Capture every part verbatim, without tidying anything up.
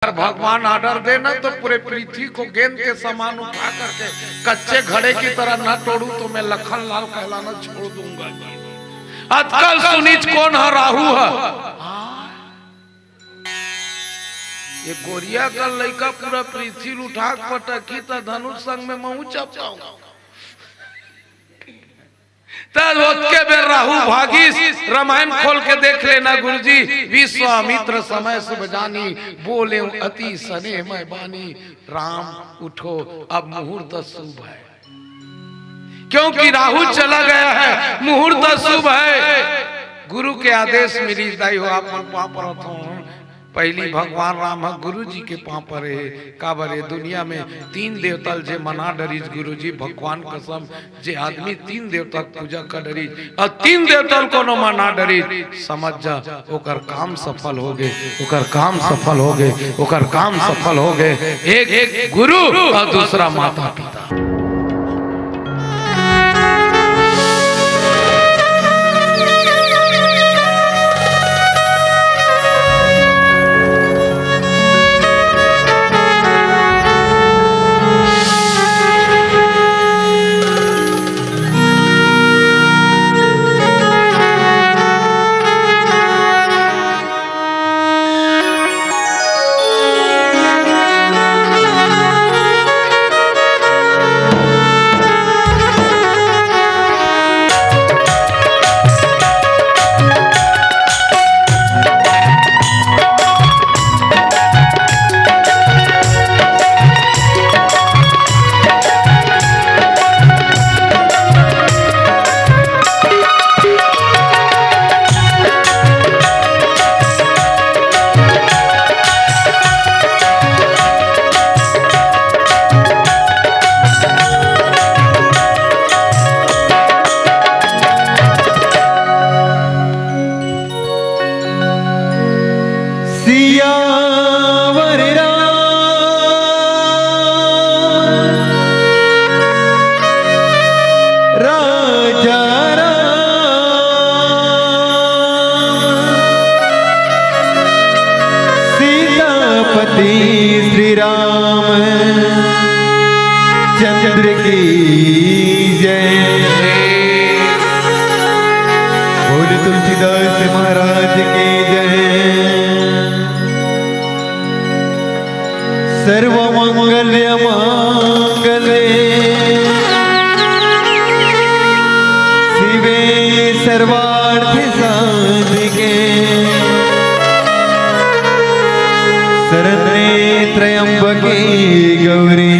अगर भगवान ऑर्डर दे ना, तो पूरे पृथ्वी को गेंद के समान उठा करके कच्चे घड़े की तरह ना तोड़ूं, तो मैं लखन लाल कहलाना छोड़ दूंगा। अतकल सुनिच कोन ह राहु ह। ये गोरिया का लइका पूरा पृथ्वी उठा के पटकी, त धनुष संग में महूं चपकाऊं। त ओतके बेर राहु भागिस। रामायण खोल के देख लेना गुरुजी। विश्वामित्र समय शुभ जानी, बोले अति स्नेह मय बानी। राम उठो, अब मुहूर्त शुभ है, क्योंकि राहु चला गया है, मुहूर्त शुभ है। गुरु के आदेश मिलिस, दाई हो, आप मन पाँव परत हो। पहली भगवान राम ह गुरु जी के पाँव परे हे। काबर ये दुनिया में तीन देवता ल जे मना डरिस गुरु जी, भगवान कसम, जे आदमी तीन देवता के पूजा कर डरिस अउ तीन देवता ल कोनो मना डरिस, समझ जा ओकर काम सफल हो गे, ओकर काम सफल हो गे, ओकर काम सफल हो गे। एक, एक गुरु अउ दूसरा माता पिता। सियावर राम राजा राम, सीतापति श्री राम चंद्र की जय। बोल तुलसीदास महाराज की जय। सर्वमंगल मांगल्ये शिवे सर्वार्थ साधिके शरण्ये त्र्यंबके गौरी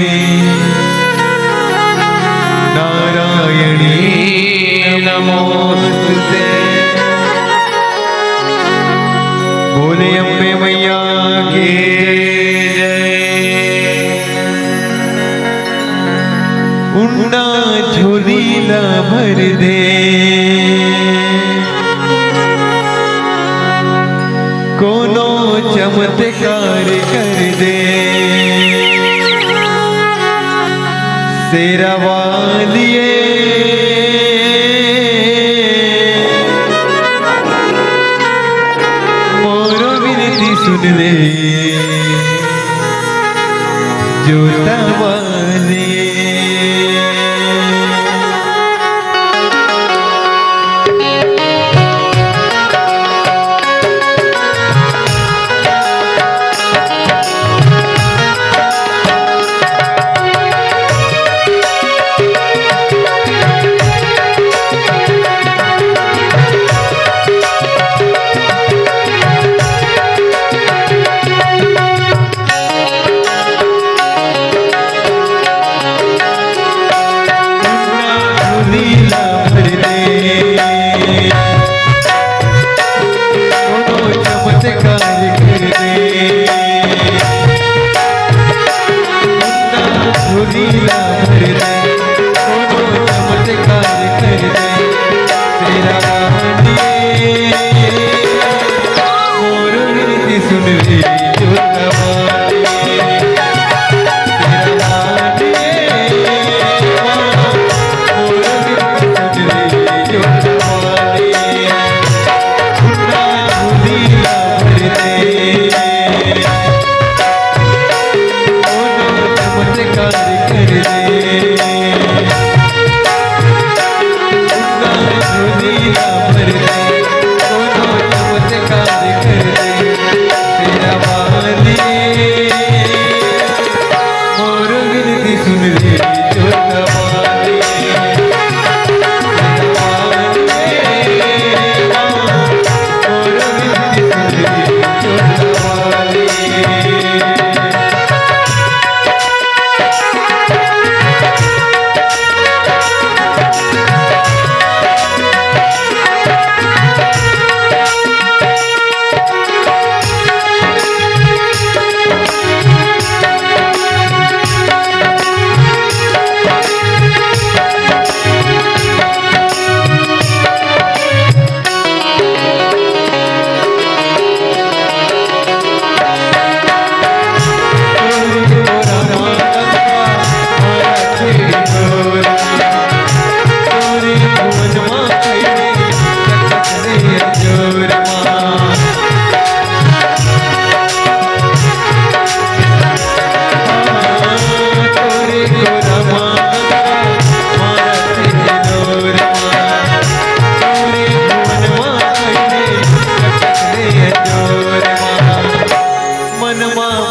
नारायणी नमोस्तुते। बोले अम्बे मैया की जय। उन्ना झोली ला भर दे, कोनो चमत्कार कर दे। शेरा वालिए, मोरो विनती सुन ले, जोता वाली।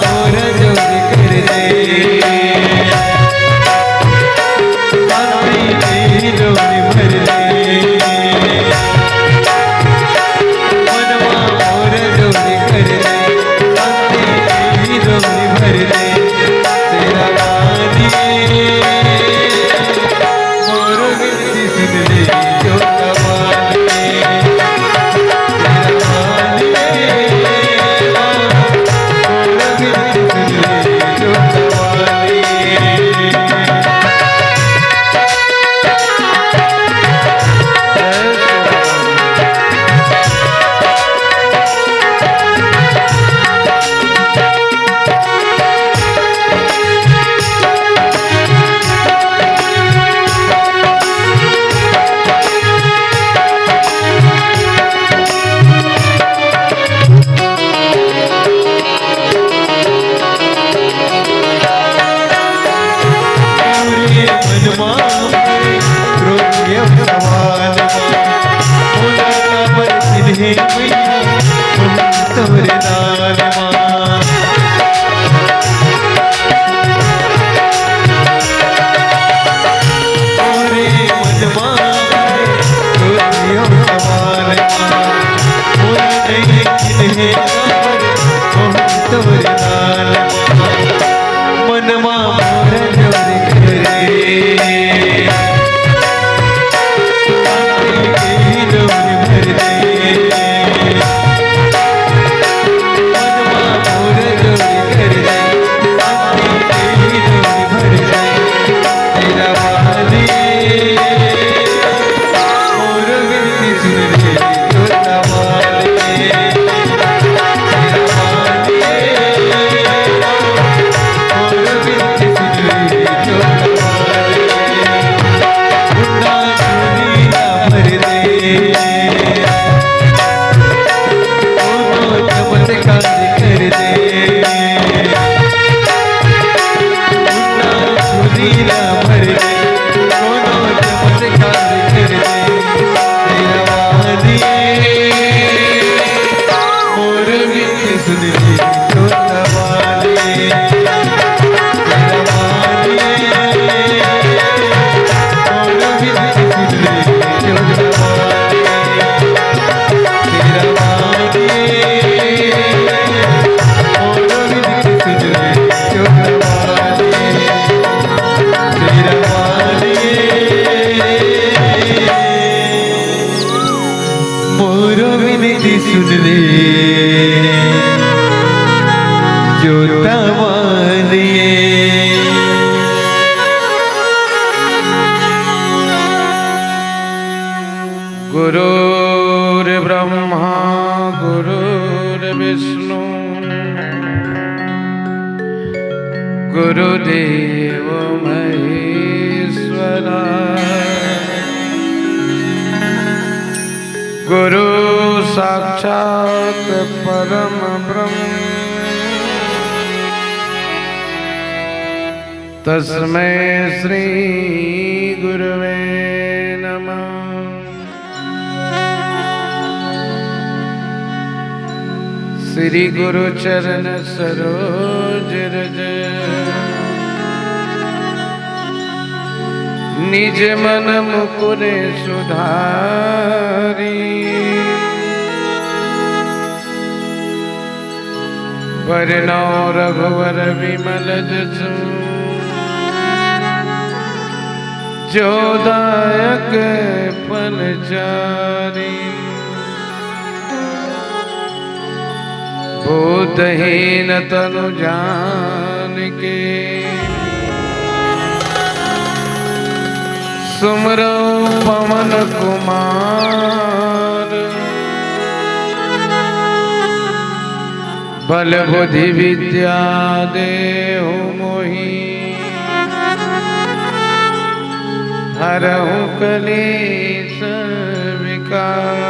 मोर जोर कर दे, शांति की डोरी भर दे। मनवा मोर जोर कर दे, शांति की डोरी भर दे। तेरा मानिए, मोर विनती सुन ले, जो कमाल के। मोरो विनती सुन ले, जोता मानिए। गुरुर्ब्रह्मा गुरुर्विष्णु गुरुदेव महेश्वरा। गुरु साक्षात परम ब्रह्म तस्मै श्री गुरुवे नमः। श्री गुरु चरण सरोज रज निज मन मुकुर सुधारी। बरनउँ रघुवर विमल जसु जो दायक फल चारी। बुद्धहीन तनु जानिके सुमिरउँ पवन कुमार। बल बुद्धि विद्या देहु मोहि हरहु कलेस विकार।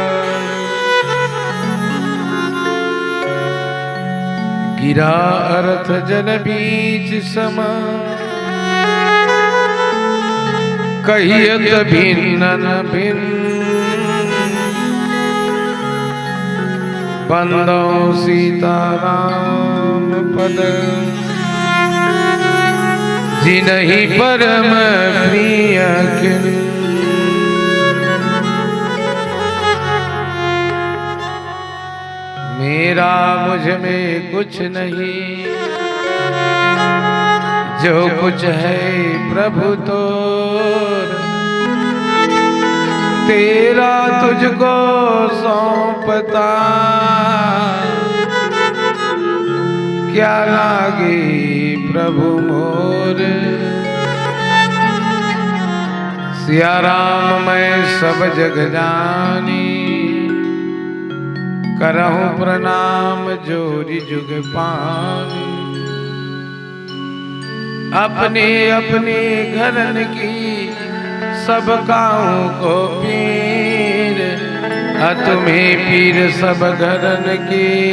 गिरा अरथ जल बीच समा कहियत भिन्न न भिन्न। बंदउँ सीताराम पद जिनहि परम प्रिय किन। मेरा मुझ में कुछ नहीं, जो कुछ है प्रभु तोर। तेरा तुझको सौंपता, क्या लागे प्रभु मोर। सिया राम मैं सब जग जानी, करहु प्रणाम जोरि जुग पानी। अपने अपने घरन की सब काहू को पीर, अ तुम्हें पीर सब घरन की,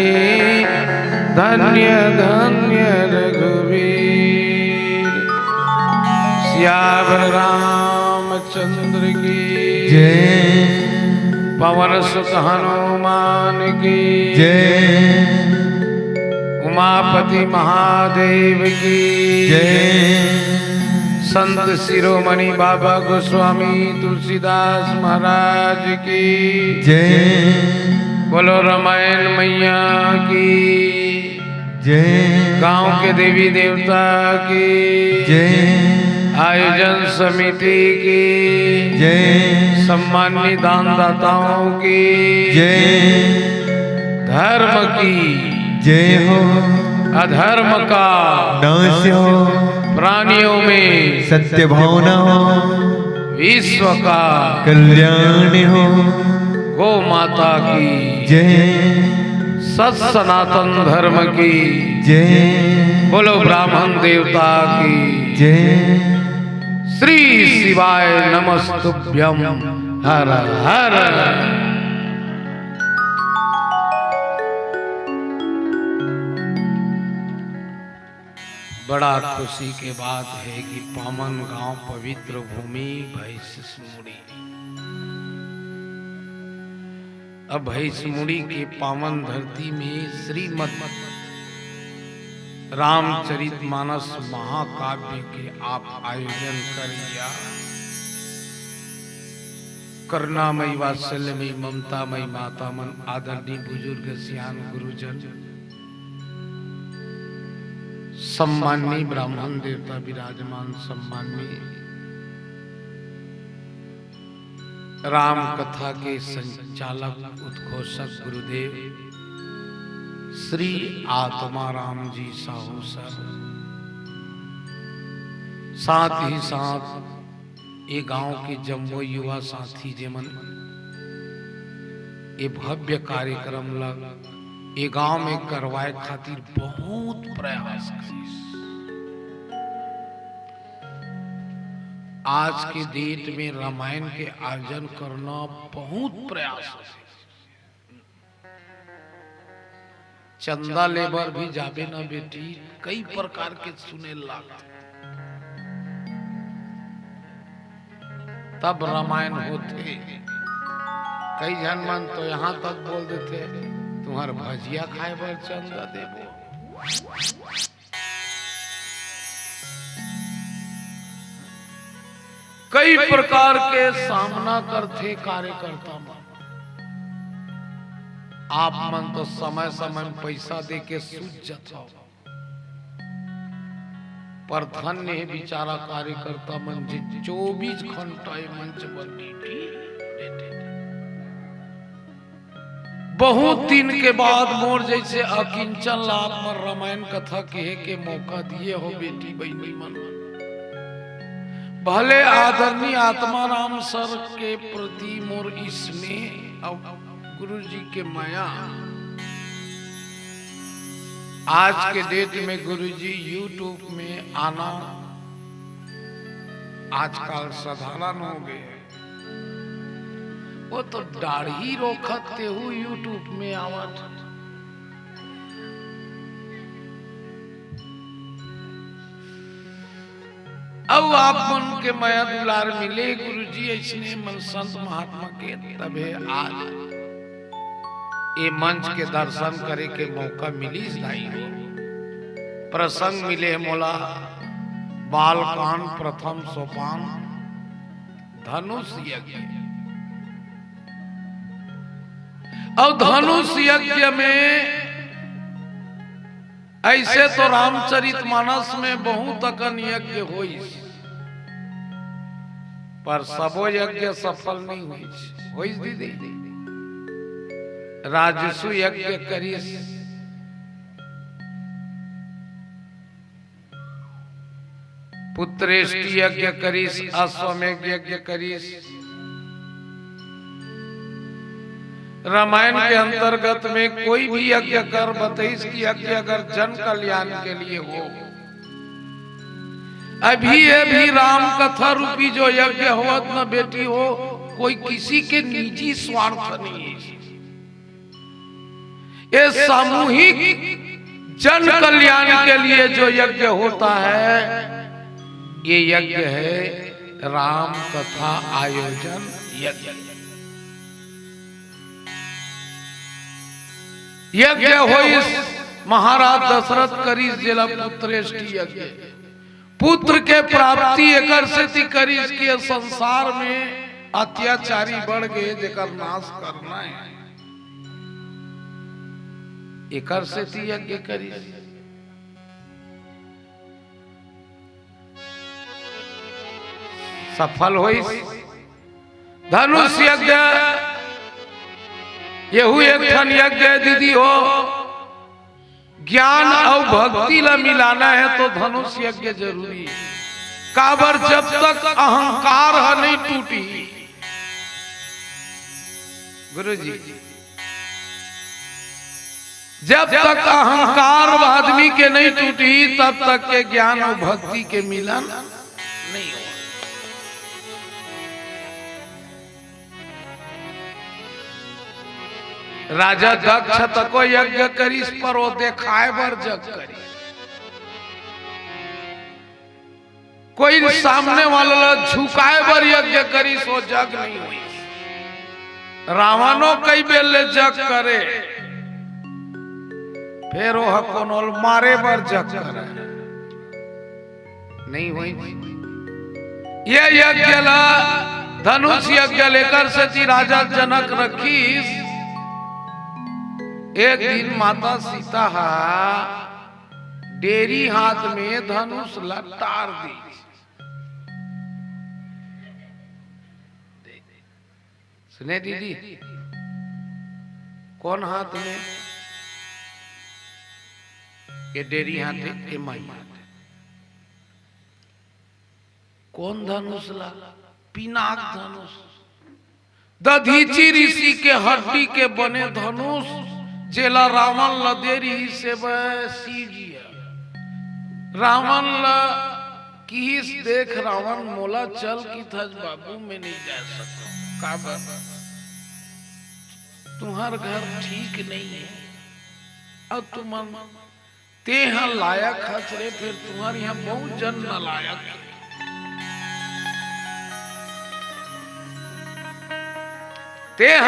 धन्य धन्य रघुवीर। सियावर रामचंद्र की जय। पवन सुत हनुमान की जय। उमापति महादेव की जय। संत शिरोमणि बाबा गोस्वामी तुलसीदास महाराज की जय। बोलो रामायण मैया की जय। गांव के देवी देवता की जय। आयोजन समिति की जय। सम्माननीय दानदाताओं की जय। धर्म की जय हो। अधर्म का नाश हो। प्राणियों में सत्य भावना हो। विश्व का कल्याण हो। गौ माता की जय। सत सनातन धर्म की जय। बोलो ब्राह्मण देवता की जय। श्री शिवाय नमस्तुभ्यम। हर हर। बड़ा खुशी के बात है कि पावन गांव, पवित्र भूमि भैंसमुड़ी। अब भैंसमुड़ी के पावन धरती में श्रीमद् रामचरित मानस महाकाव्य के आप आयोजन कर लिया। करुणामयी, वात्सल्यमयी, ममतामयी माता मन, आदरणीय बुजुर्ग सियान गुरुजन, सम्माननीय ब्राह्मण देवता विराजमान, सम्माननीय राम कथा के संचालक उद्घोषक गुरुदेव श्री आत्माराम जी साहू सर, साथ ही साथ ये गांव के जम्मो युवा साथी जेमन ये भव्य कार्यक्रम ला ये गांव में करवाए खातिर बहुत प्रयास करिस। आज के डेट में रामायण के आयोजन करना बहुत प्रयास है। चंदा ले बर भी जाबे ना बेटी, कई प्रकार के सुने लागथे, तब रामायण होथे। कई झन मन तो यहाँ तक बोल देथे, "तुम्हर भजिया खाए बर चंदा देबो।" कई प्रकार के सामना करथे कार्यकर्ता मन। आप मन तो समय समय में पैसा दे के सूझ जाथव, पर धन्य हे बेचारा कार्यकर्ता मन जे चौबीस घंटा ये मंच पर ड्यूटी देथे। बहुत दिन के बाद मोर जैसे अकिंचन ला आप मन रामायण कथा कहे के मौका दिए हो बेटी बहिनी मन। भले आदरणीय आत्माराम सर के प्रति मोर स्नेह अउ गुरु जी के मया, आज के डेट में गुरु जी YouTube में आना आजकल साधारण हो गए। वो तो दाढ़ी रोखत तेहू YouTube में आवत। अउ आप मन के मया दुलार मिले गुरुजी, अइसने मन संत महात्मा के, तभे आज ये मंच के दर्शन करे के मौका मिलिस दाई हो। प्रसंग मिले मोला, बालकांड प्रथम सोपान, धनुष यज्ञ। अउ धनुष यज्ञ में, ऐसे तो रामचरित मानस में बहुत अकन यज्ञ होइस, पर सबो यज्ञ सफल नहीं होइस। होइस दीदी? राजसु यज्ञ करिस, पुत्रेष्टि यज्ञ करिस, अश्वमेघ यज्ञ करिस। रामायण के अंतर्गत में कोई भी यज्ञ कर बतइस कि यज्ञ अगर जन कल्याण के लिए हो, अभी ये भी राम कथा रूपी जो यज्ञ होवत न बेटी हो, कोई किसी के निजी स्वार्थ नहीं है। ये सामूहिक जन कल्याण के लिए जो यज्ञ होता है, ये यज्ञ है राम कथा आयोजन यज्ञ। यज्ञ होइस, महाराज दशरथ करिस जेला पुत्रेष्टि यज्ञ। पुत्र के प्राप्ति एकर सेती करिस कि ये संसार में अत्याचारी बढ़ गए, जेकर नाश करना है, एकर सेती यज्ञ करिस। सफल होइस धनुष यज्ञ। यहू एक ठन यज्ञ है दीदी हो। ज्ञान अउ भक्ति ला मिलाना है तो धनुष यज्ञ जरूरी है। काबर, जब तक अहंकार ह नहीं टूटी, गुरु जी, जब तक अहंकार आदमी के नहीं टूटी, तब तक के ज्ञान अउ भक्ति के मिलन नहीं हो। राजा दक्ष तको यज्ञ करिस, पर वो देखाए बर जग करिस। कोई सामने वाला ला झुकाए बर यज्ञ करिस, वो जग नहीं होइस। रावणो कई बेर ले जग करे, फेर वो ह कोनो ल मारे बर जग करे, नहीं होइस। ये यज्ञ ला, धनुष यज्ञ ल एकर सेती राजा जनक रखिस। एक दिन माता सीता हा डेरी हाथ में धनुष ला टार दीस। सुने दीदी, कोन हाथ में? ये डेरी हाथ है, ये माई हाथ है। कोन धनुष ला? पिनाक धनुष। दधीचि ऋषि के हड्डी के बने धनुष, जेला रावण ला दे रिहिस हे ब-, सीज ह। रावण ला किहिस, "देख रावण, मोला चल किथस बाबू, मैं नहीं जा सकंव।" काबर? तुंहर घर ठीक नहीं है। अउ तुमन तेंह लायक हस रे, फेर तुंहर इहां बहुत जन नलायक हे। तेंह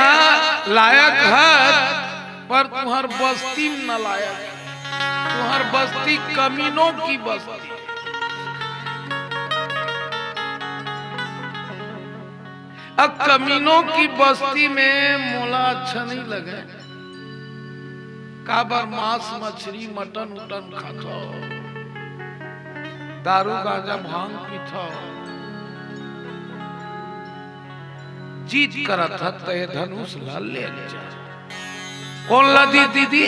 लायक हस, पर तुंहर बस्ती में नलायक हे। तुंहर बस्ती कमीनों की बस्ती। अब कमीनों की बस्ती में मोला अच्छा नहीं लगे। काबर मांस, मछरी, मटन उटन खाथो, दारू, गांजा, भांग पीथो। जिद करत हस त ए धनुष ला ले जा। कोन ला दी दीदी?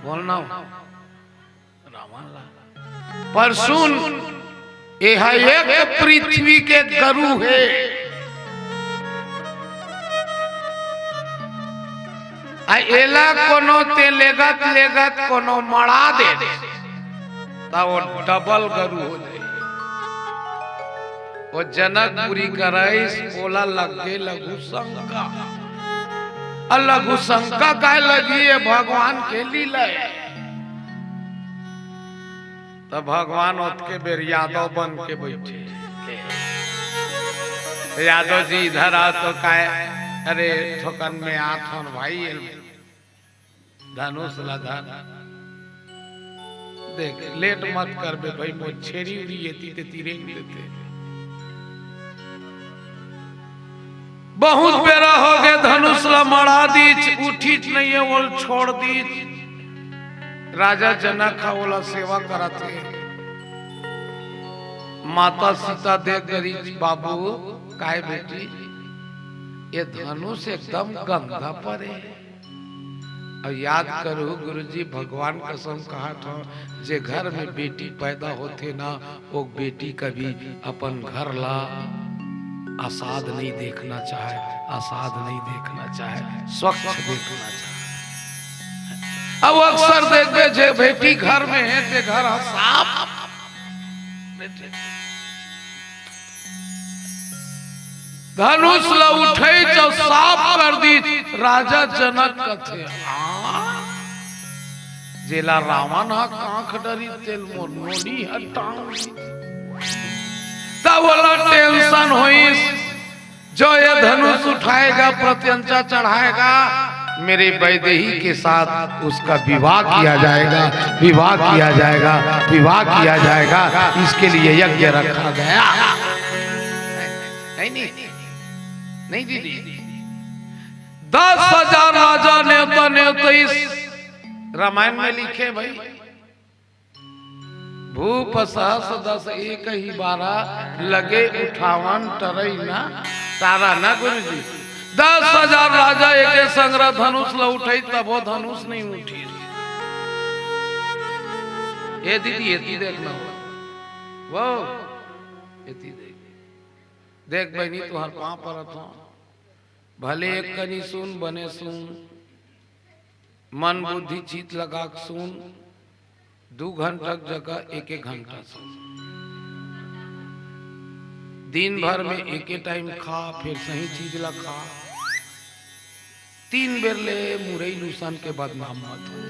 बोलना हो। रावण ला। पर सुन, एहा एक पृथ्वी के गरु हे। आ एला कोनो ते लेगत लेगत कोनो मड़ा दे, त वो डबल गरु हो जाए। वो जनकपुरी कराइस, ओला लग गे लघु शंका। अउ लघु शंका काय लगी, ये भगवान के लीला हे। त भगवान ओतके बेर यादव बन के बैठे। "यादव जी इधर आओ तो।" काय, "अरे थोकन में आत हन भाई, ये धनुष ला धर।" देख, लेट मत करबे भाई, मोर छेरी उरी एती तेती रेंग देथे। बहुत बेरा होगे, धनुष ला मड़ा दीच, उठीच नइये, ओला छोड़ दीच। राजा जनक ह ओला सेवा करत हे। माता सीता देख डरिच, बाबू, काय बेटी, ये धनुष एकदम गंदा परे हे। अउ याद करहू गुरुजी, भगवान कसम कहत हंव, जे घर में बेटी पैदा होथे ना, वो बेटी कभी अपन घर ला असाध नहीं देखना चाहे, असाध नहीं देखना चाहे, स्वच्छ देखना चाहे। अब अक्सर देखबे, जे बेटी घर में हे, ते घर ह साफ। धनुष ल उठइच अउ साफ कर दीच। राजा जनक कथे, "हाँ, जेला रावण ह कांख डरिस, तेला मोर नोनी ह टांग दीस।" तब ओला टेंशन होइस, जो ये धनुष उठाएगा, प्रत्यंचा चढ़ाएगा, मेरे वैदेही के साथ उसका विवाह किया जाएगा, विवाह किया जाएगा, विवाह किया जाएगा, इसके लिए यज्ञ रखा गया। नहीं, नहीं, नहीं दीदी, दस हजार राजा नेवता नेवतइस, रामायण में लिखे भाई, भूप सहस दस एक ही बारा, लगे उठावन टरई ना टारा ना गुरुजी। दस हजार राजा एके संग रहा, धनुष ल उठई, तभो धनुष नहीं उठी। ए दीदी, एती देख ना हो। वो, एती देख। देख बहिनी, तुहर पाँव परत हंव। भले एक कनी सुन, बने सुन। मन बुद्धि चित लगा के सुन, दू घंटा के जगह एक एक घंटा सुन। दिन भर में एके टाइम खा, फिर सही चीज ला खा। तीन बेर ले मुरई लूसन के बदनाम मत हो।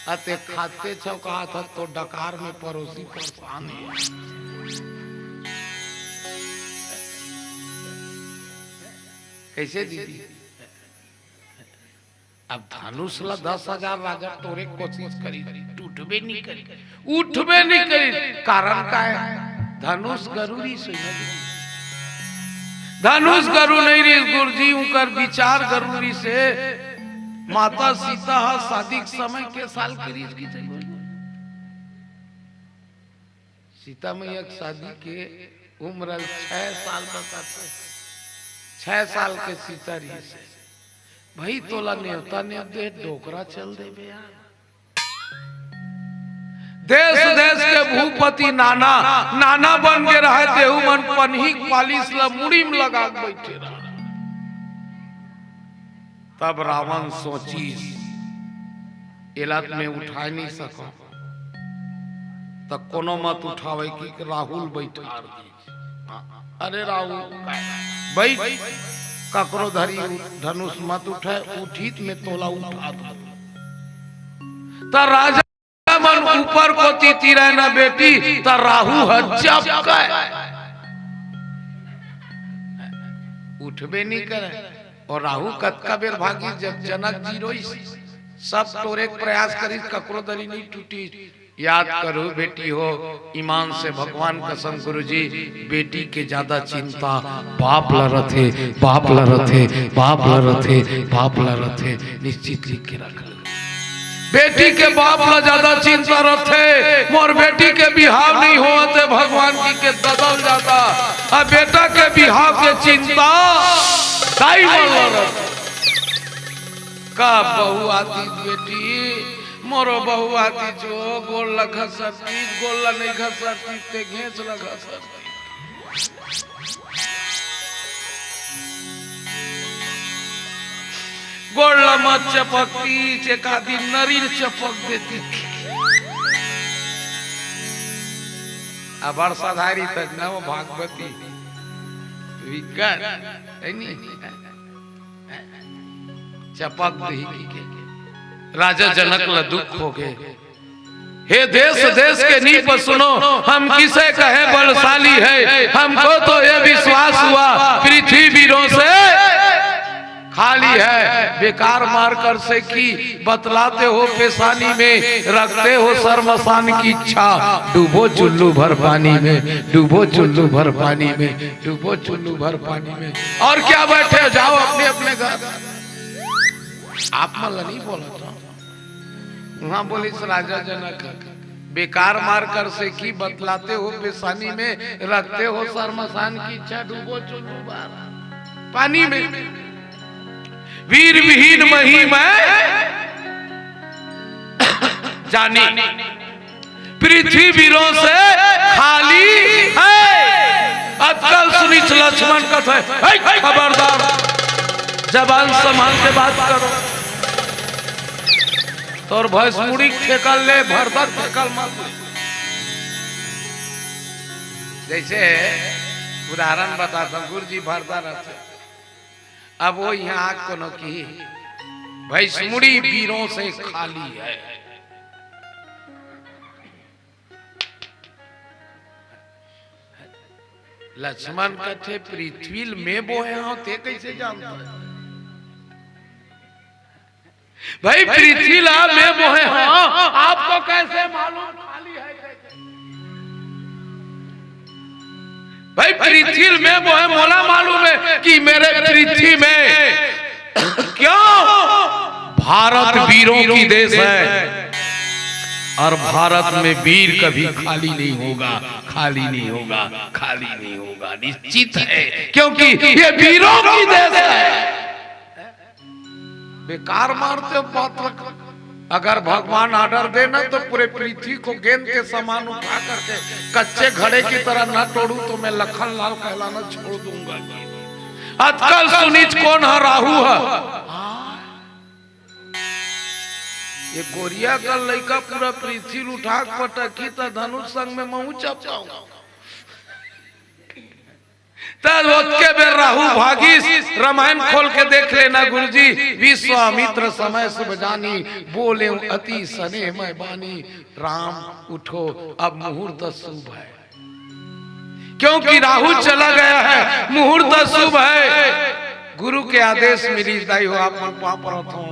अते खाते छव कहा था तो डकार में परोसी परेशान है। कैसे दीदी? अब धनुष ला दस हजार राजा टोरे के कोशिश करी, टूटबे नहीं करी, उठबे नहीं करी। कारण का है? धनुष गरुरी से। धनुष गरु नहीं रही गुरुजी, उनकर विचार गरुरी से। माता सीता हा शादी के समय के साल करीब की थे? सीता मैया के शादी के उम्र छह साल बताथे। छह साल के सीता रही से। भाई, तोला नेवता नेव दे, डोकरा चल देबे यार। देश देश के भूपति नाना, नाना बन के रहे, तेहू मन पनही के पालिश ला मुड़ी में लगा के बैठे रहे। तब रावण सोचिस, एला त मैं उठाए नहीं सकंव, त कोनो मत उठावे कि राहु ल बैठार दीस। अरे राहु, बैठ, ककरो धरी धनुष मत उठाए, उठही त मैं तोला उठा दूं। त राजा मन ऊपर कोती तिरय न बेटी, त राहु ह झपकय। उठबे नहीं करे। अउ राहु कतका बेर भागिस, जब जनक जी रोइस, सब टोरे के प्रयास करिस, ककरो धरी नहीं टूटिस। याद करहू बेटी हो, ईमान से भगवान कसम गुरुजी, बेटी के ज्यादा चिंता बाप ला रथे, बाप ला रथे, बाप ला रथे, बाप ला रथे। निश्चित लिख के रख ले। बेटी के बाप ला ज्यादा चिंता रथे, मोर बेटी के बिहाव नहीं होवत हे, भगवान जी के ददल जादा, अउ बेटा के बिहाव के चिंता दाई मन ला रथे। का बहू आती बेटी, मोरो बहू आती जो, गोड़ ला घसरती, गोड़ ला नहीं घसरती, ते घेंच ला घसरती। गोड़ ला मत चपकती, चेका दी नरी ल चपक देती। अबड़ सधारी तक न वो भागवती विकट, है नी? चपक दही के। राजा जनक ला दुख होगे। हे देश देश के नीप सुनो, हम किसे कहें बलशाली है, हमको तो ये विश्वास हुआ पृथ्वी वीरों से। खाली है। बेकार मार कर से की बतलाते हो पेशानी में, रखते हो शर्मशान की इच्छा। डूबो चुल्लू भर पानी में, डूबो चुल्लू भर पानी में, डूबो चुल्लू भर पानी में। और क्या बैठे हो, जाओ अपने अपने घर। आप मन ला नहीं बोला था, वहां बोलिस राजा जनक ह, बेकार मार कर से की बतलाते हो पेशानी में, रखते हो शर्मशान की इच्छा। डूबो चुल्लू भर पानी में। वीर विहीन मही मैं जानी, पृथ्वी वीरों से खाली है। अतका ल सुनिच लक्ष्मण कथे, "हे, खबरदार, जबान संभाल के बात करो।" तोर भैंस मुड़ी ठेका ले, भरदा ठेका मत ले। जैसे उदाहरण बताता हूँ, गुरुजी भरदा रहते, अब वो यहाँ कोनो की भैंस मुड़ी वीरों से खाली है। लक्ष्मण कथे, "पृथ्वी ल मैं बोहे हंव, ते कैसे जानता है?" भाई, पृथ्वी ला मैं बोहे हंव, आपको कैसे मालूम खाली है? भाई, पृथ्वी ल मैं बोहे, मोला मालूम है कि मेरे पृथ्वी में क्यों, भारत वीरों की देश है और भारत में वीर कभी खाली नहीं होगा, खाली नहीं होगा, खाली नहीं होगा, निश्चित है, क्योंकि ये वीरों की देश है। बेकार मारते हो बात रख। अगर भगवान ऑर्डर देना तो पूरे पृथ्वी को गेंद के समान उठा करके कच्चे घड़े की तरह न तोड़ू तो मैं लखन लाल कहलाना छोड़ दूंगा। अतका ल सुनिच कोन ह राहु ह। ये कोरिया का लइका पूरा पृथ्वी ल उठा के पटकी त धनुष संग में महू चपकाऊंगा। तब ओतके बेर राहु भागिस, रामायण खोल के देख लेना गुरुजी। विश्वामित्र समय शुभ जानी, बोले अति स्नेह मैं बानी। राम उठो, अब मुहूर्त शुभ है, क्योंकि राहु चला गया है, मुहूर्त शुभ है। गुरु के आदेश मिली, दाई हो, आप मन पाँव परत हो।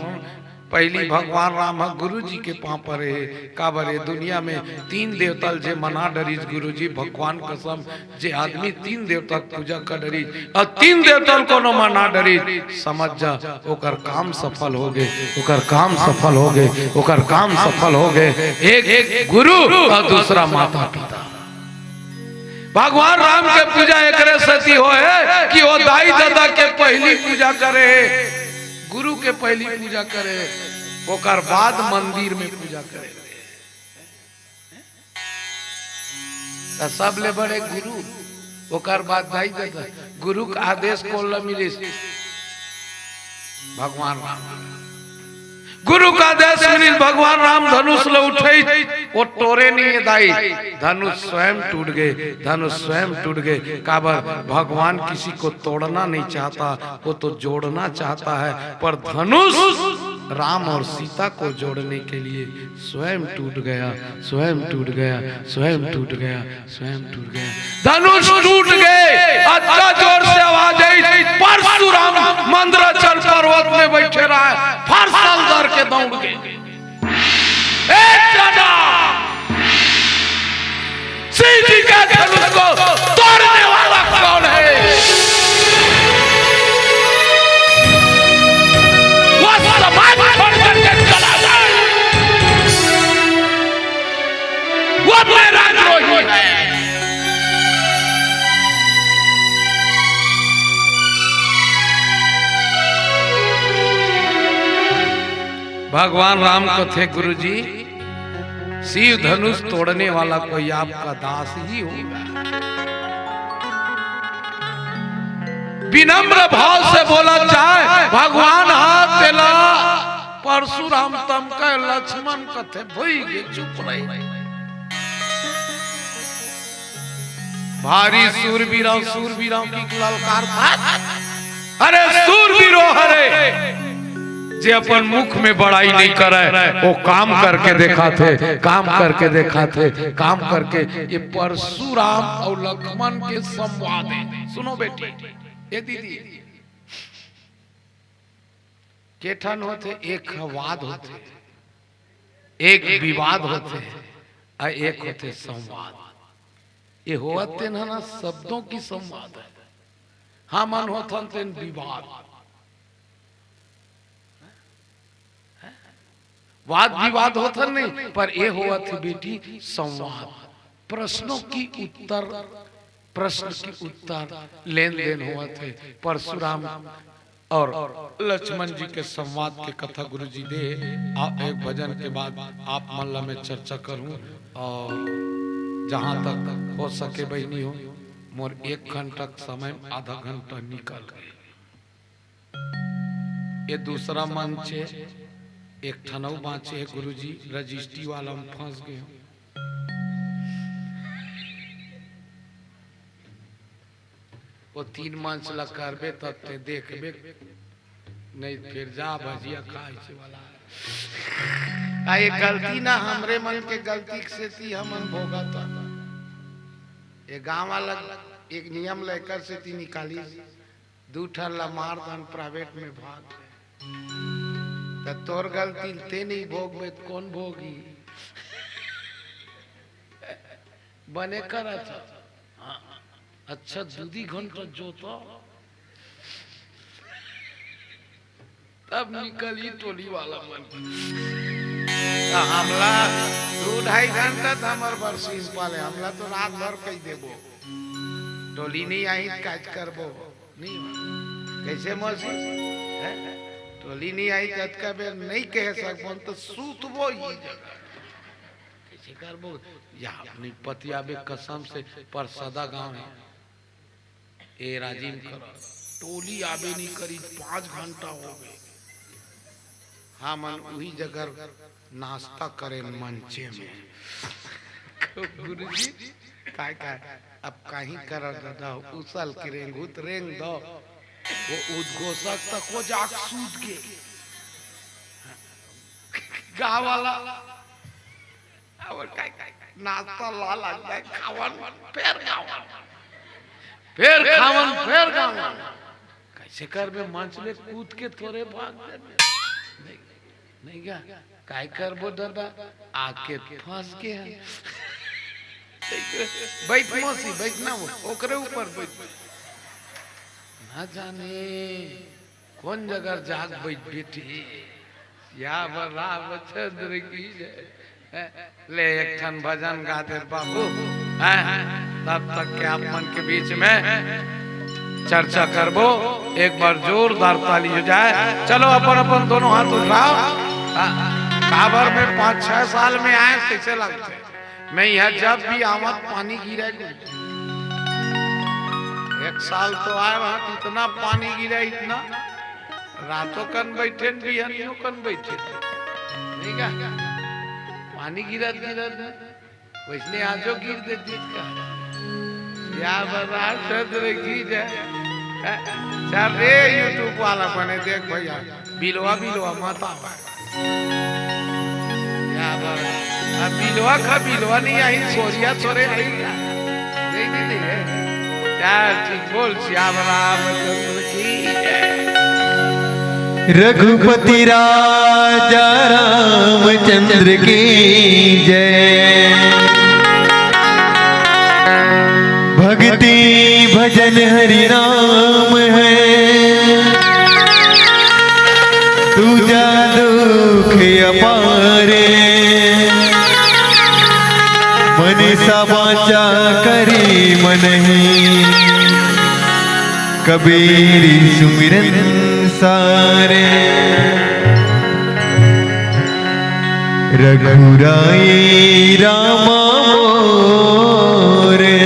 पहली भगवान राम ह गुरु जी के पाँव परे हे। काबर ये दुनिया में तीन देवता ल जे मना डरिस गुरु जी, भगवान कसम, जे आदमी तीन देवता के पूजा कर डरिस, अउ तीन देवता ल कोनो मना डरिस, समझ जा, ओकर काम सफल हो गे, ओकर काम सफल हो गे, ओकर काम सफल हो गे। एक, एक गुरु अउ दूसरा माता पिता। भगवान राम के पूजा एकरे सेती होय हे कि वो दाई ददा के पहली पूजा करे हे, गुरु के पहली पूजा करे, ओकर बाद मंदिर में पूजा करे। त सबले बड़े गुरु, ओकर बाद दाई ददा। गुरु के आदेश कोन ल मिलिस? भगवान राम। गुरु के आदेश मिलिस, भगवान राम धनुष ल उठइस, वो टोरे नहीं हे दाई, धनुष स्वयं टूट गे, धनुष स्वयं टूट गे। काबर? भगवान किसी को तोड़ना नहीं चाहता, वो तो जोड़ना चाहता है। पर धनुष राम और सीता को जोड़ने के लिए स्वयं टूट गया, स्वयं टूट गया, स्वयं टूट गया, स्वयं टूट गया। धनुष टूट गे, अतका जोर से आवाज आई, परशुराम मंदराचल पर्वत में बैठे रहे, फरसल धर के दौड़ गे। ए चना, शिव जी के धनुष को तोड़ने वाला कौन है? वो समाज छोड़ करके चला जाए, वो मेरा द्रोही है। भगवान राम कथे, गुरुजी, शिव धनुष तोड़ने वाला कोई आपका दास ही होगा। विनम्र भाव से बोला जाए, भगवान हा तेला परशुराम तमका, लक्ष्मण कथे, भई गे, चुप रही। भारी सूरवीरों, सूरवीरों की ललकार था। अरे सूरवीरों, अरे जे अपन मुख में बड़ाई नहीं करे, वो काम करके दिखाथे, काम करके दिखाथे, काम करके। ये परशुराम अउ लक्ष्मण के संवाद हे। सुनो बेटी, ए दीदी, के ठन होथे, एक ह वाद होथे, एक विवाद होथे, अउ एक होथे संवाद। ये होवत तेन ह ना, शब्दों की संवाद है। हमन होथन तेन विवाद, वाद विवाद होथन नहीं, पर ये होवत है बेटी संवाद, प्रश्नों की उत्तर, प्रश्न की उत्तर लेन देन होवत है। परशुराम और लक्ष्मण जी के संवाद के कथा गुरु जी दे, आ, एक भजन के बाद आप मन ला मैं चर्चा करूं। और जहां तक हो सके बहिनी हो, मोर एक घंटा के समय आधा घंटा निकल गए। ये दूसरा मंच है, एक ठन अउ बांचे है गुरु जी, रजिस्ट्री वाला में फंस गए हो। वो तीन मंच ला करबे तब ते देखबे, नहीं फिर जा भजिया खाए से वाला। आ ये गलती ना हमरे मन के गलती के सेती हमन भोगत हन। ये गांव वाला एक नियम लेकर सेती निकालिस, दू ठन ला मार दन प्राइवेट में भाग गए। त तोर गलती ते नहीं भोगबे त कौन भोगी? बने करत ह। हाँ, अच्छा, दू दी घंटा जोतो, तब निकली टोली वाला मन। त हमला दू ढाई घंटा त हमर बर सीन पाले, हमला तो रात भर कही देबो, टोली नहीं आई त काज करबो, नहीं हो। कैसे मौसी? हैं? टोली नहीं आई त अतका बेर नहीं कह सकबो, त सूतबो ही जगह। कैसे करबो? या अपनी पति आबे कसम से परसदा गांव है। ए राजिम कर टोली आबे नहीं करी, पांच घंटा हो गए। हमन उही जगह नाश्ता करें मंचे में। गुरुजी, काय काय? अब कहीं कर दादा, उसल के रेंगहू त रेंग दो। वो उद्घोषक तक वो जाग सूत के। गाँव वाला अब काय, काय, नाश्ता ला लगता है, खावन, फेर खावन, फेर खावन, फेर खावन। कैसे करबे, मंच में कूद के थोड़े भाग देबे। नहीं, नहीं गा, काय करबो दादा, आके फंस गया। बैठ मौसी, बैठ ना वो, ओकरे ऊपर बैठ। ना जाने कौन जगह जाग बैठ बैठी। सियावर रामचंद्र की जय। ले एक ठन भजन गा दे बाबू। हैं? तब तक के आप मन के बीच में चर्चा करबो, एक बार जोरदार ताली हो जाए। चलो अपन अपन दोनों हाथ उठाओ। हाँ, काबर में पाँच छह साल में आए, कैसे लगते? मैं यहाँ जब भी आवत पानी गिरे, एक साल तो आए वहाँ इतना पानी गिरे, इतना रातों कन बैठे न बिहनियों कन बैठे, नहीं का? पानी गिरत गिरत वैसने आजो गिर देती का। या बता चंद्र की जय। चल रे YouTube वाला बने देख भैया, बिलवा बिलवा मत आवा। क्या बात है? अब बिलवा खा, बिलवा नहीं आई, सोरिया थोड़े आई। नहीं, नहीं, नहीं है। चल, ठीक बोल, श्याम रामचंद्र की जय। रघुपति राजा रामचंद्र की जय। भक्ति भजन हरि नाम है, दूजा दुख अपारे। मन सा बाँचा करी मनहि, कबीर सुमिरन सारे। रघुराई रामा मोरे,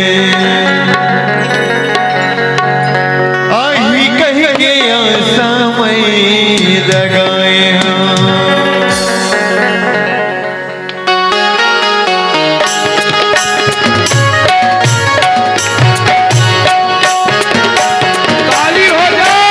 आही कहि के आसा मई जगाए हँव। ताली हो जाए।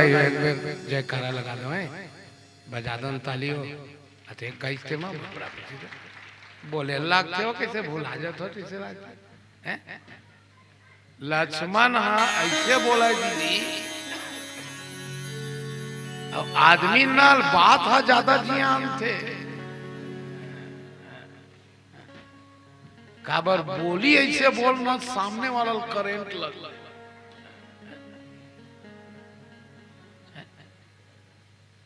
एक बेर जयकारा लगा दो, हैं? बजा दन ताली हो। अते कैसे माँ बाप रा पीछे दे। बोले लागते हो, कैसे भुला जात हो, कैसे लागते? हैं? लक्ष्मण हा ऐसे बोला दीदी, अब आदमी नाल बात हा ज्यादा जियान थे। काबर बोली ऐसे बोलना, सामने वाला ल करंट लग।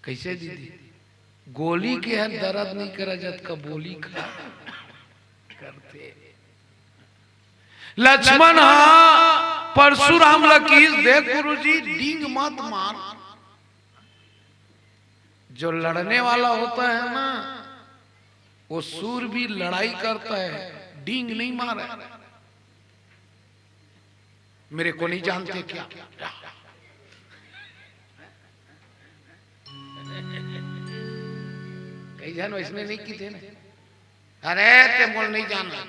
कैसे दीदी? गोली के हर दर्द नहीं करा, जतका बोली खा करते। लक्ष्मण हा परशुराम ला किहिस, "देख गुरुजी, डींग मत मार।" जो लड़ने वाला होता है ना, वो सूर भी लड़ाई करता है, डींग नहीं मारे। मेरे को नहीं जानते क्या? कई जन वैसने नहीं किथे ना, "अरे, ते मोल नहीं जाना।"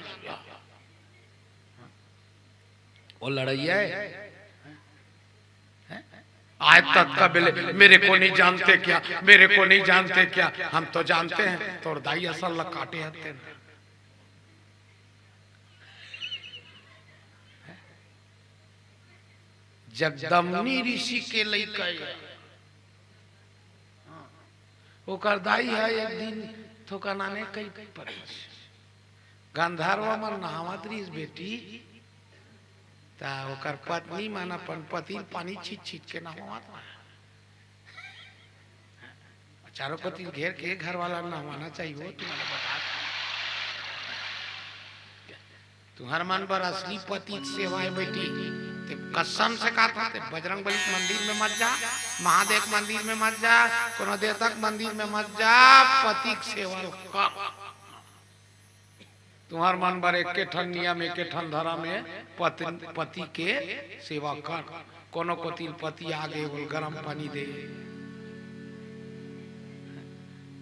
वो लड़ैया है। हैं? आज तक का बेले, "मेरे को नहीं जानते क्या, मेरे को नहीं जानते क्या?" हम तो जानते हैं, तोर दाई असल ला काटे हते ना। जगदम्नी ऋषि के लइका ये। ओकर दाई ह एक दिन थोकन आने कई परिस। गंधर्व मन नहावत रहिस बेटी, त ओकर पत्नी मन अपन पति ल पानी छीट छीट के नहवावत रहे। चारों कोती घेर के घर वाला नहवाना चाहिए, वो तुम्हारा बता। तुहर मन बर असली पति के सेवा है बेटी। ते कसम से कहत हंव, ते बजरंग बली के मंदिर में मत जा, महादेव के मंदिर में मत जा, कोनो देवता के मंदिर में मत जा, पति के सेवा कर। तुहर मन बर एके ठन नियम, एके ठन धरम है, पति, पति के सेवा कर। कोनो कोती ले पति आगे, ओला गरम पानी दे।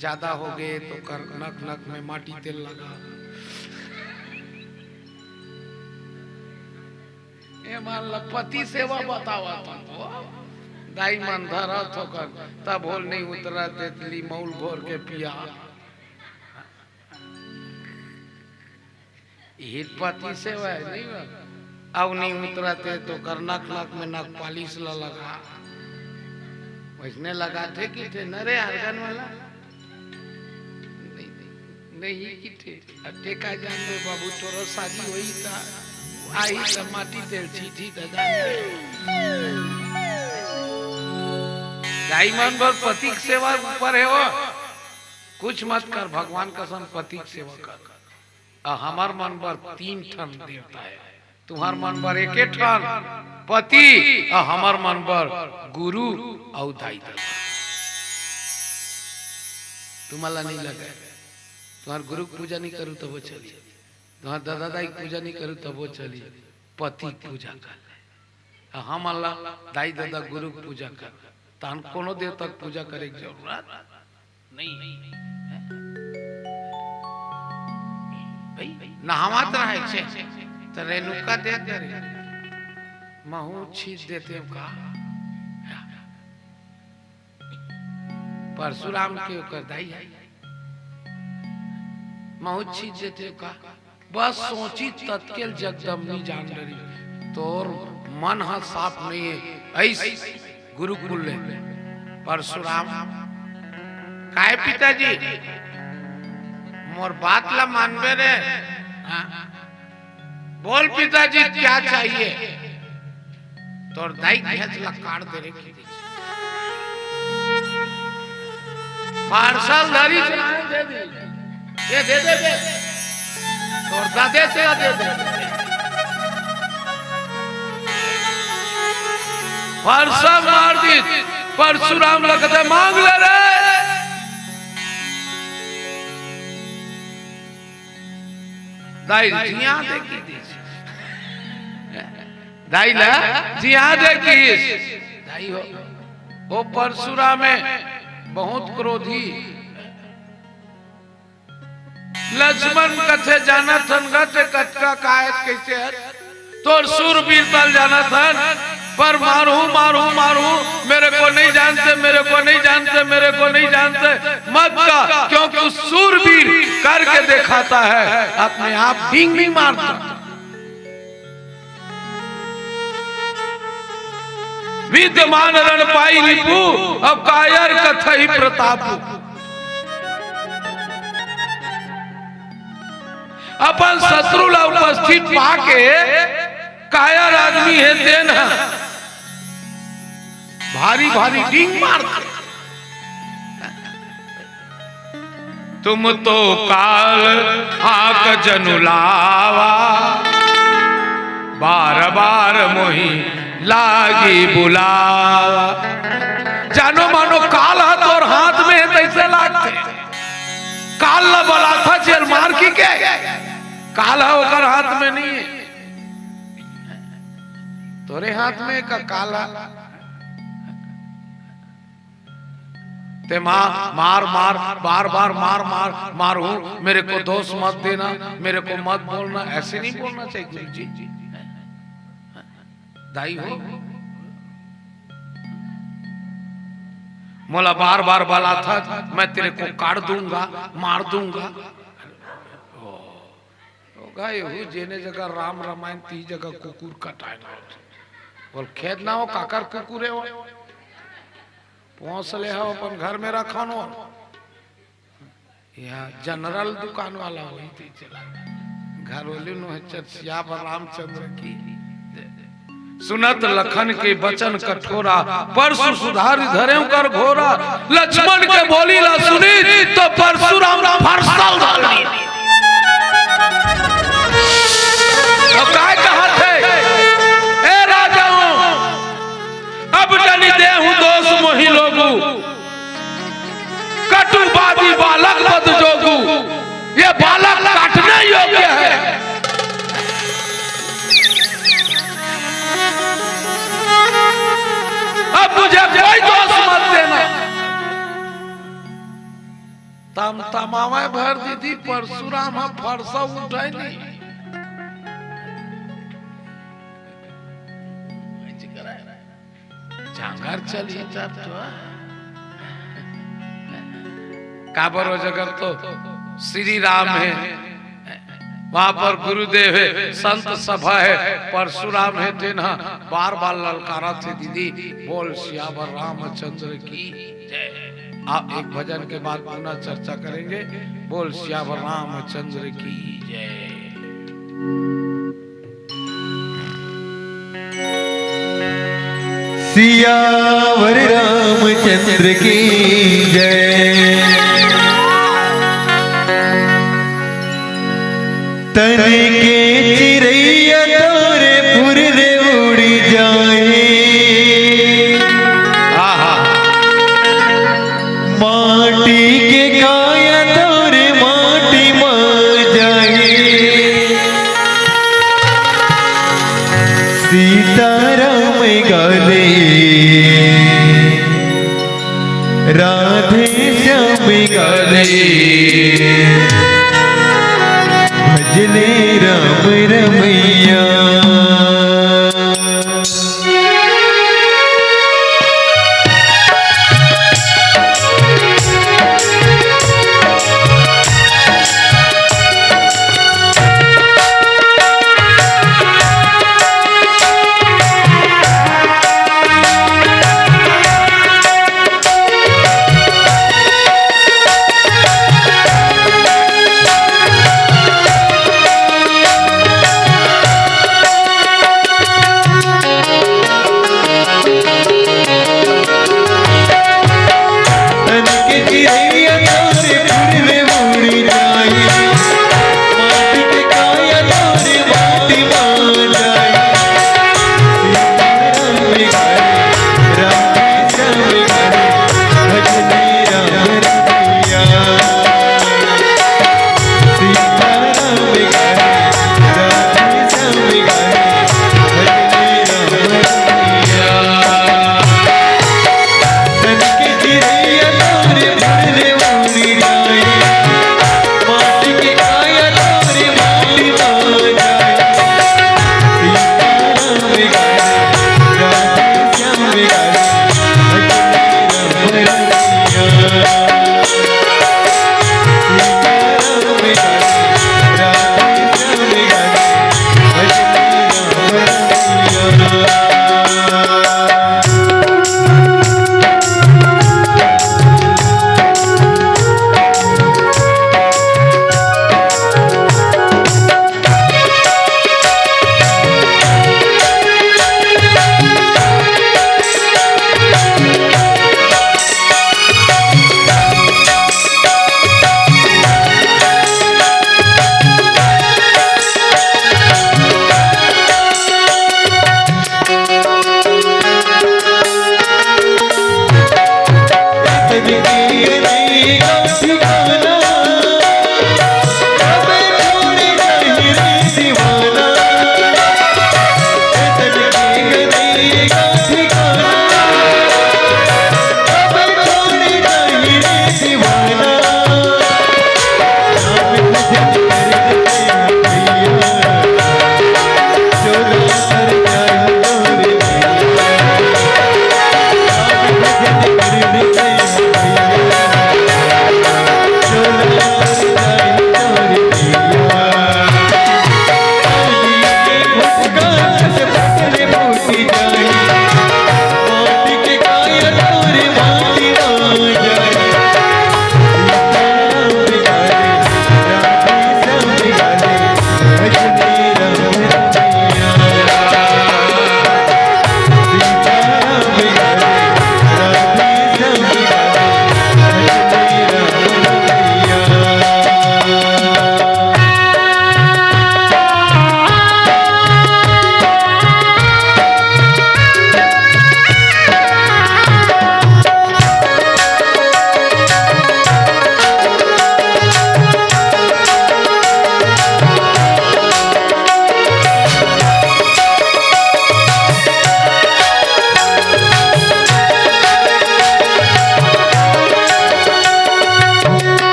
ज्यादा हो गे तो कर नक नक में माटी तेल लगा। ए मान ला पति सेवा बतावत हंव तो, दाई मन धरत हो कर, तब होल नहीं उतरत तेतली मउल घोर के पिया। इही पति सेवा है, नहीं बा? अउ नहीं उतरत हे तो कर नक नक में नक पालिश ला लगा। वैसने लगाथे किथे न रे आर्गन वाला? नहीं, नहीं किथे। अब ते का जान ले बाबू, तोरो शादी होई ता, आई ता माटी तेल छीटी ता जान ले। दाई मन बर पति के सेवा ऊपर है वो। कुछ मत कर, भगवान कसम पति के सेवा कर। अ हमर मन बर तीन ठन देवता है। तुहर मन बर एके ठन पति, अ हमर मन बर गुरु अउ दाई ददा। तुमन ला नहीं लगे, तुहर गुरु के पूजा नहीं करू तभो चली, तुहर ददा दाई के पूजा नहीं करू तभो चली, पति के पूजा कर ले। अ हमन ला दाई ददा गुरु के पूजा कर, तहन कोनो देवता के पूजा करे के जरूरत नहीं। भाई, नहावत रहे छे, त रेणुका देख दे रे। महू छीट देते हो का? परशुराम के ओकर दाई है। महू छीट देते हो का? बस सोची ततकेल जगदम्बनी जान डरी, तोर मन ह साफ नहीं है। ऐस गुरुकुल ले परशुराम, काय पिताजी, मोर बात ला मानबे रे? हाँ। बोल पिताजी, क्या चाहिए? तोर दाई घेंच ला काट दे रे। पार्सल धरी चलाए दे दी। ये दे दे दे। तोर दादे से दे दे। पार्सल मार दी। परशुराम लगते मांग ले रे। दाई जिया दे की दी। दाई ला जिया दे किहिस। दाई हो, ओ परशुराम हे बहुत क्रोधी। लक्ष्मण कथे, "जानत हन गा ते कतका काय कइसे हस? तोर सूरवीरता ल जानत हन।" पर मारू, मारू, मारू, मेरे को नहीं जानते, मेरे को नहीं जानते, मेरे को नहीं जानते मत कह, क्योंकि सूरवीर करके दिखाता है, अपने आप डींग नहीं मारता। विद्यमान रण पाई रिपु, अब कायर कथई प्रताप। अपन शत्रु ला उपस्थित पाके कायर आदमी हे तेन ह भारी भारी डींग मारथे। तुम तो काल हाक जनु लावा, बार बार मोहि लागी बुलावा। जानो मानो काल ह तोर हाथ में हे तइसे लागथे। काल ला बलाथा जेल मार की के, काल ह ओकर हाथ में नहीं हे, तोरे हाथ में का काल ह। ते मार, मार, मार, बार बार मार, मार, मारू, मेरे को दोष मत देना, मेरे को मत बोलना, ऐसे नहीं बोलना चाहिए गुरु जी। दाई हो, मोला बार बार बलाथा, मैं तेरे को काट दूंगा, मार दूंगा। ओ, ओ गा, एहू जेने जगह राम रामायण, ती जगह कुकुर कटाए ना होथे। बोल, खेद ना हो, काकर कुकुर हे वो? पोंस ले हव, अपन घर में रखन हो। यहाँ जनरल दुकान वाला होही ते चला। घर वाले नो हे चर्चिया पर रामचंद्र की। सुनत लखन के बचन कठोरा, परसु सुधारि धरेउ कर घोरा। लक्ष्मण के बोली ला सुनी, तो परसुराम फरसल धरनी। अब काय कहत हे, ए राजाओ, अब जनि देहु दोष मोहि लोगु, कटुवादी बालक बद जोगु, ये बालक काटने योग्य है। अब मुझे कोई दोष मत देना। तमतमावय भर दीदी, परसुराम ह फरसा उठाय नहीं। जांगर चली तब तो। काबर हो, जगह तो श्री राम हे, वहां पर गुरुदेव हे, संत सभा हे, परसुराम हे, तेन ह बार बार ललकारा थे दीदी, बोल सियावर रामचंद्र की जय। आप एक भजन के बाद पुनः चर्चा करेंगे। बोल सियावर रामचंद्र की जय। सियावर रामचंद्र की जय। तन के चिरैया तोरे फुर रे उड़ी जाए। आहा। माटी के काया तोरे माटी मा जाए। सीताराम गाले, राधे श्याम गाले, भजले राम रमैया।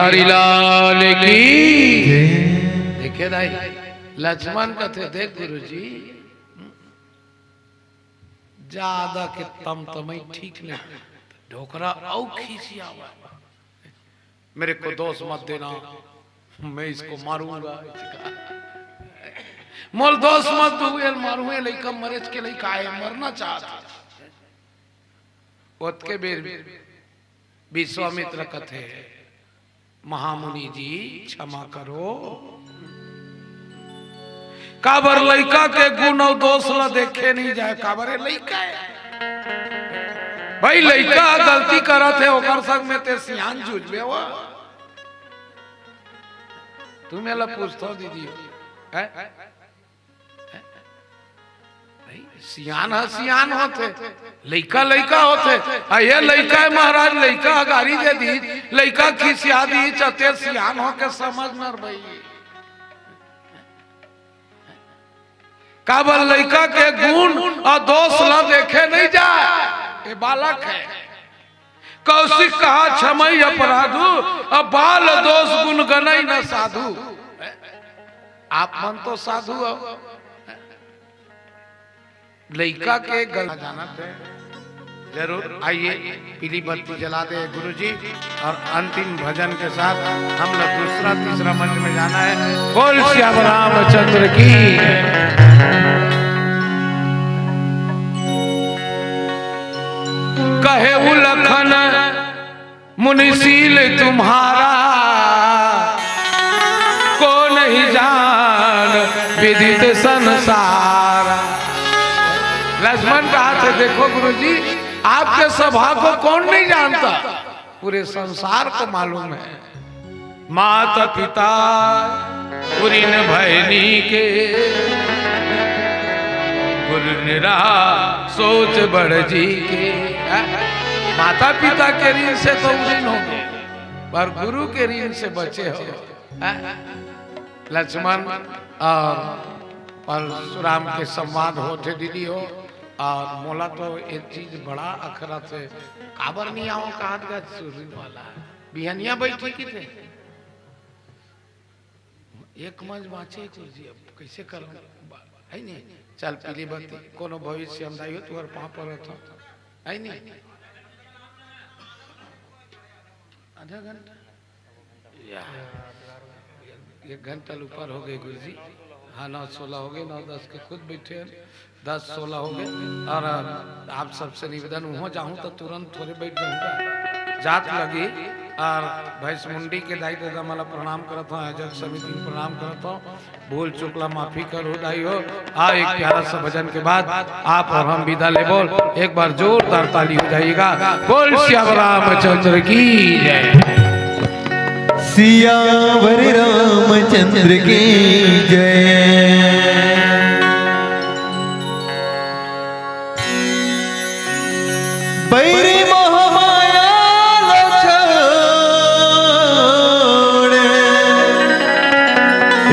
हरिलाल की। देखे दाई, लक्ष्मण कथे, "देख गुरुजी, ज्यादा के तमतमई ठीक नहीं, डोकरा अउ खिसियावा, मेरे को दोष मत देना, मैं इसको मारूंगा, इसका, मोल दोष मत दू, एल मारूं, ए लइका मरेच के लइका आय, मरना चाहत हे।" ओतके बेर विश्वामित्र कथे, "महामुनि जी, क्षमा करो।" काबर लइका के गुण अउ दोष ल देखे नहीं जाय, काबर ए लइका हे। भाई, लइका गलती करत हे, ओकर संग में ते सियान जूझबे वो। तुम एला पूछथो दीदी, हैं? भाई, सियान ह सियान होथे, लइका लइका होथे। आ ये लइका हे महाराज, लइका ह गारी दे दी, लइका खिसिया दी, चते सियान होके समझ नर भाई। काबर लइका के गुण अउ दोष ल देखे नहीं जाय, ये बालक हे। कौशिक कहा क्षमई अपराधु, अब बाल दोष गुण गणई न साधु। आप मन तो साधु हो, लइका के गल-, जानत हे। जरूर आइए, पीली बत्ती जला दे गुरुजी, और अंतिम भजन के साथ हम लोग दूसरा तीसरा मंच में जाना है। बोल श्याम रामचंद्र की। कहे उलखन मुनिशील तुम्हारा, को नहीं जान विदित संसार। लक्ष्मण कहा थे, "देखो गुरुजी, आपके सभा को कौन नहीं जानता? पूरे संसार को मालूम है।" माता पिता गुरु ऋण भय नीके, गुरु निरा सोच बड़ जी के। हैं? माता पिता के ऋण से तो ऋण हो गए, पर गुरु के ऋण से बचे हो। हैं? लक्ष्मण और परशुराम के संवाद होथे दीदी हो, और मोला तो एक चीज बड़ा अखरथे, काबर नहीं आओ कहा गा सुरीन वाला, बिहनिया बैठी की थे। एक मंच बाँचे हे गुरुजी, अब कइसे करंव? है नहीं? चल, पीली बत्ती, कोनो भविष्य हम दाई हो, तुहर पाँव परत हो। है नहीं? आधा घंटा? या। एक घंटा ले ऊपर हो गए गुरुजी। हाँ, नौ सोलह हो गए, नौ दस के खुद बैठे हैं। दस सोलह हो गए। और आप सबसे निवेदन, उहों जाहूँ तो तुरंत थोड़े बैठ जाहूँगा, जात लगी। और भैंस मुंडी के दाई ददा मन ला प्रणाम करत हों, आयोजक समिति में प्रणाम करत हों, भूल चूक ला माफी करो दाई हो। आ एक प्यारा सा भजन के बाद आप और हम विदा लेबो। एक बार जोरदार ताली हो जाइएगा। बोल सियावर रामचंद्र की जय। सियावर रामचंद्र की जय। बैरी मोह माया ला छोड़,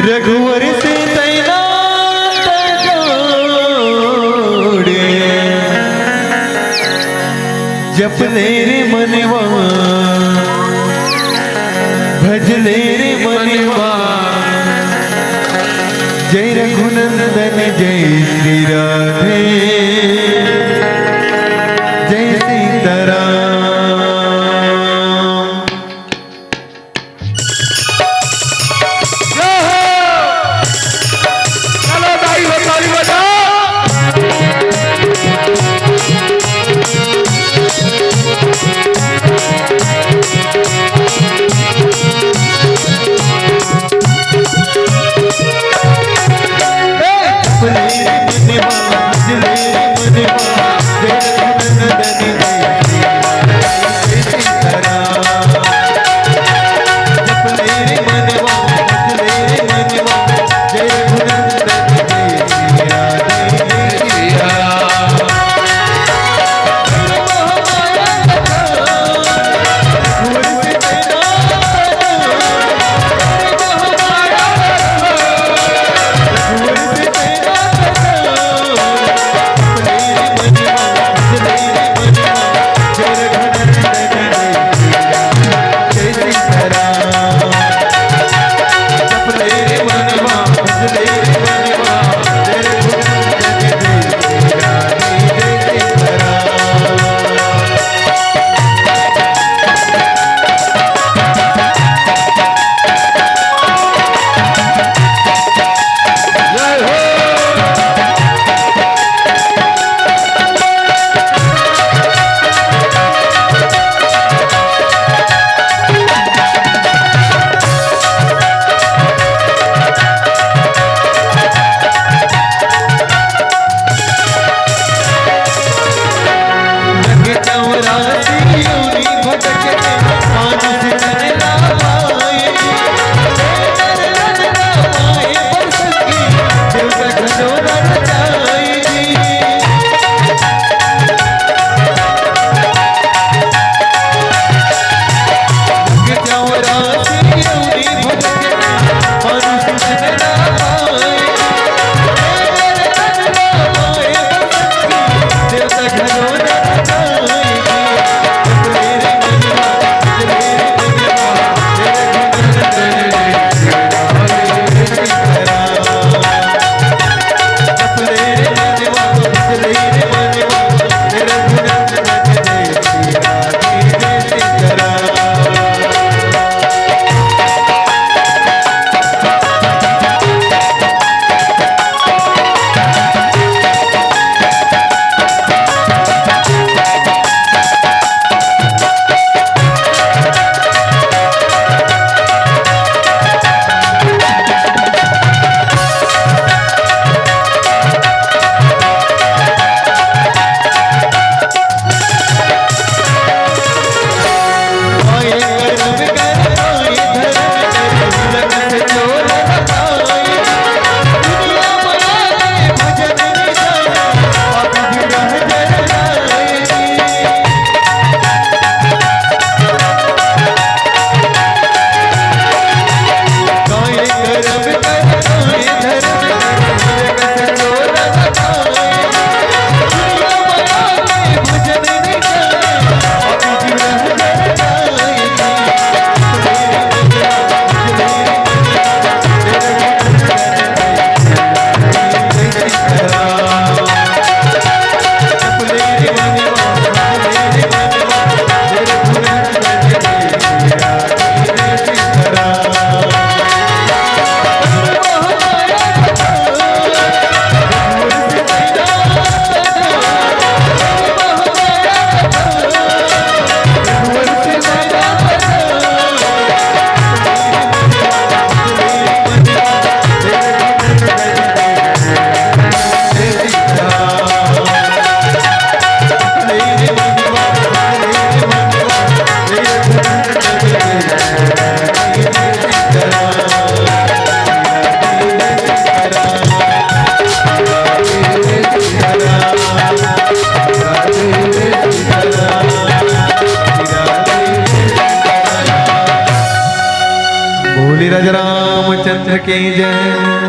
रघुवर से तैं नाता जोड़। जप ले रे मनवा, भज ले रे मनवा। जय रघुनंदन जय श्री राधे, जय सीताराम। जय हो। चलो दाई हो ताली बजाओ। की जय।